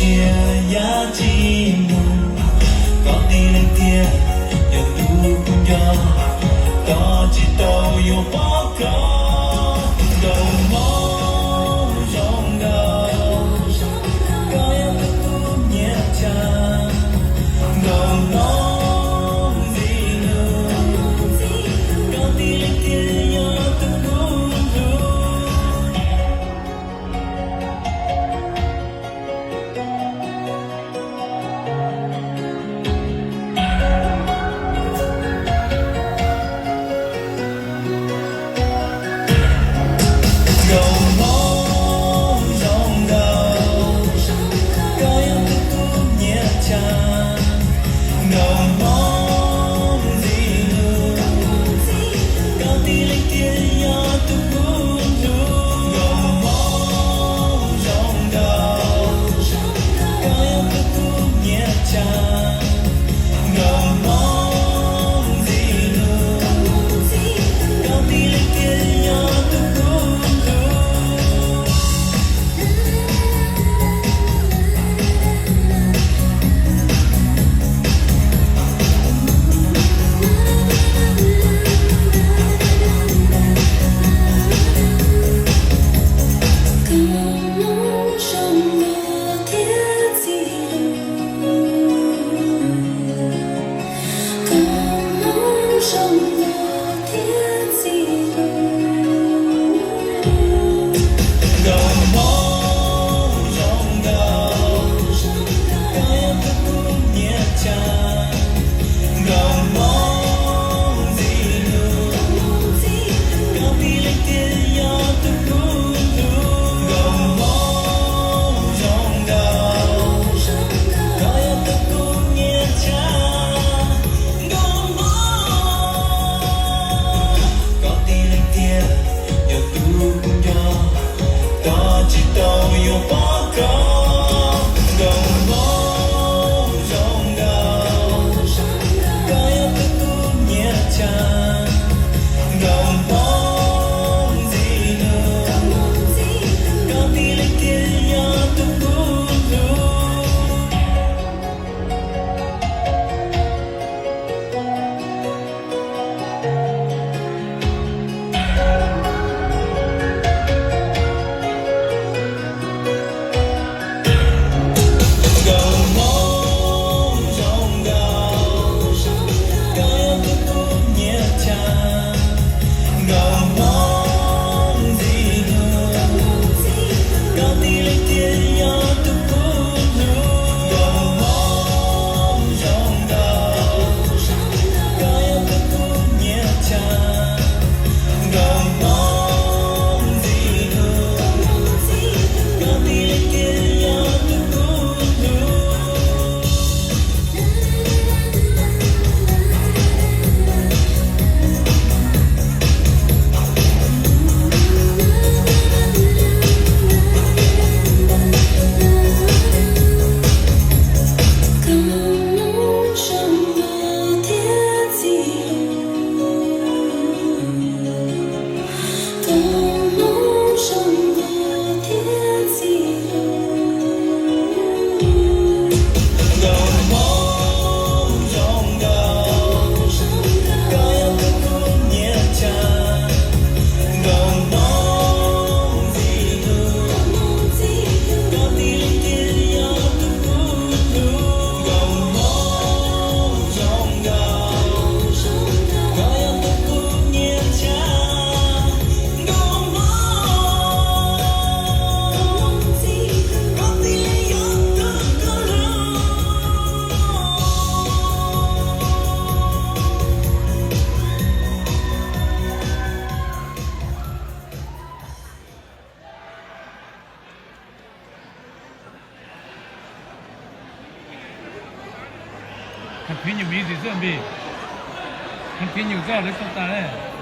Tiag yam tsis mus, koj tib leeg tiag yog tus kuv nco, koj tsis tau yuav pom koj, nkauj hmoob zoo nkauj, koj yog tus kuv nyiam tshaj, nkauj hmoob ntxim hlub, koj tib leeg tiag yog tus kuv hlub. Nkauj hmoob zoo nkauj, koj yog tus kuv nyiam tshaj, nkauj hmoob ntxim hlub, koj tib leeg tiag yog tus kuv hlub. Nkauj hmoob zoo nkauj, koj yog tus kuv nyiam tshaj, nkauj hmoob ntxim hlub, koj tib leeg tiag yog tus kuv hlub. Nkauj hmoob zoo nkauj thiab ntxim hlub, nkauj hmoob zoo nkauj thiab ntxim hlub. Nkauj hmoob zoo nkauj, koj yog tus kuv nyiam tshaj, nkauj hmoob ntxim hlub, koj tib leeg tiag yog tus kuv hlub. Nkauj hmoob zoo nkauj, koj yog tus kuv nyiam tshaj, nkauj hmoob, koj tib leeg tiag yog tus kuv nco, koj tsis tau yuav pom koj, nkauj hmoob zoo nkauj, koj yog tus kuv nyiam tshaj, nkauj hmoob ntxim hlub, koj tib leeg tiag yog tus kuv hlub. Nkauj hmoob zoo nkauj, koj yog tus kuv nyiam tshaj, nkauj hmoob ntxim hlub, koj tib leeg tiag yog tus kuv hlub. Nkauj hmoob zoo nkauj, koj yog tus kuv nyiam tshaj, nkauj hmoob ntxim hlub, koj tib leeg tiag yog tus kuv hlub. Nkauj hmoob zoo nkauj thiab ntxim hlub, nkauj hmoob zoo nkauj thiab ntxim hlub. Nkauj hmoob zoo nkauj, koj yog tus kuv nyiam tshaj, nkauj hmoob ntxim hlub, koj tib leeg tiag yog tus kuv hlub. Nkauj hmoob zoo nkauj, koj yog tus kuv nyiam tshaj, nkauj hmoob ntxim hlub, koj tib leeg yog tus kuv hlub. Qhov thib nyuj miv tsis txawj npis, qhov thib nyuj txawj lawv txog tas.